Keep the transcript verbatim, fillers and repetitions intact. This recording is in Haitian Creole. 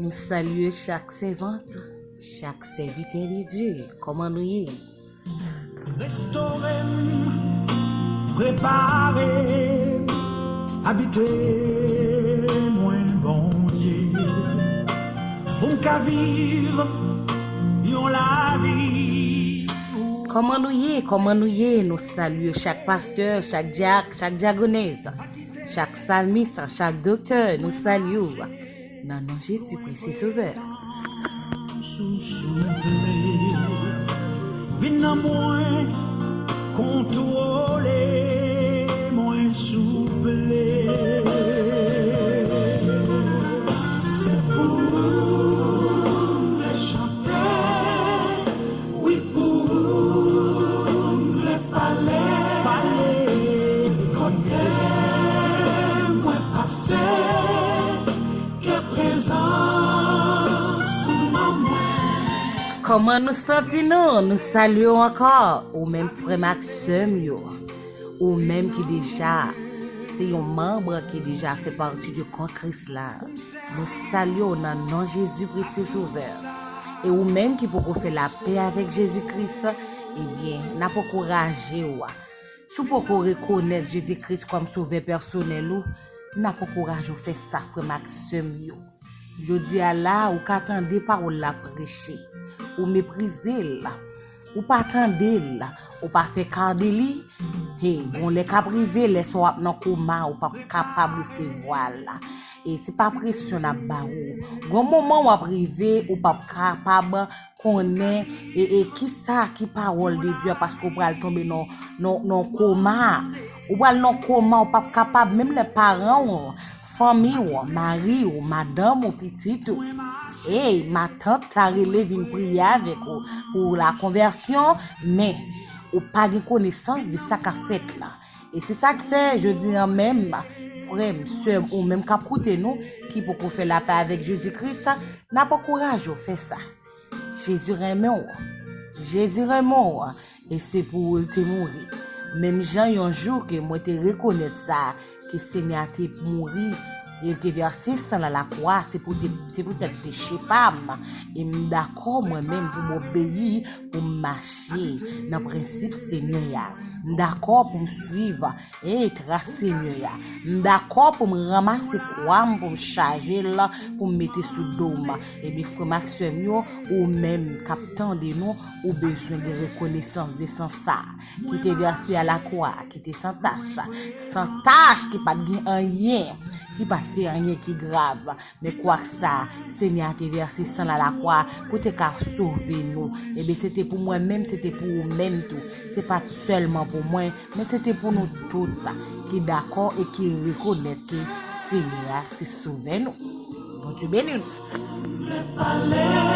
M salye chak sèvant, chak sèvitè de Dye. Kòman nou ye? Restore m, prepare m, abite mwen, Bondye, pou m ka viv yon lavi. Kòman nou ye? Kòman nou ye? Nou salye chak pastè, chak dyak, chak dyagonèz, chak salmis, chak doktè. Nou salye w. Nan non Jezi Kris, se Sovè. Sou, souple, vin nan mwen, kontwole mwen, souple. Se pou m vle chante, wi, pou m vle pale, pale. Kote mwen pase, ke prezans ou nan mwen. Kòman nou santi nou? Nou salye w ankò, ou menm frè m ak sè m yo. Ou menm ki deja se yon manm ki deja fè pati de kò Kris la. Nou salye w nan non Jezi Kris, se Sovè. E ou menm ki poko fè lapè avèk Jezi Kris, ebyen, n ap ankouraje w. Si w poko rekonèt Jezi Kris kòm Sovè pèsonèl ou, n ap ankouraje w fè sa, frè m ak sè m yo. Jodi a la, ou ka tande pawòl la preche, ou meprize l, ou pa tande l, ou pa fè ka de li. Hey, gon lè k ap rive, lè sa w ap nan koma, ou p ap kapab resevwa l. E se pa presyon n ap ba ou. Gon moman w ap rive, ou p ap kapab konnen e, e kisa ki pawòl de Dye a, paske w pral tonbe nan, nan, nan koma. Ou pral nan koma, ou p ap kapab, menm lè paran w, fanmi w, mari w, madanm ou, pitit ou. Ey, matant ta rele vin priye avèk ou pou la konvèsyon, men ou pa gen konesans de sa k ap fèt la. E se sa k fè, jodi a menm, frè m, sè m, ou menm k ap koute nou, ki poko fè lapè avèk Jezi Kris, n ap ankouraje w fè sa. Jezi renmen w. Jezi renmen w. E se pou ou l te mouri. Menm jan yon jou ke mwen te rekonèt sa, ke Senyè a te mouri, e l te vèse san l a lakwa, se pou te, se poutèt peche pa m. E m dakò mwen menm pou m obeyi, pou m mache nan prensip Senyè a. M dakò pou m swiv e tras Senyè a. M dakò pou m ranmase kwa m, pou m chaje l, pou m mete sou do m. Ebyen, frè m ak sè m yo, ou menm k ap tande nou, ou bezwen gen rekonesans de san sa ki te vèse a lakwa, ki te san tach. San tach, ki pa t gen anyen, ki pa t fè anyen ki grav. Men kwak sa, Senyè a te vèse san l a lakwa pou te ka sove nou. Ebyen, se te pou mwen menm, se te pou ou menm tou. Se pa t sèlman pou mwen, men se te pou nou tout ki dakò e ki rekonèt ke Senyè a se Sovè nou. Bondye beni nou.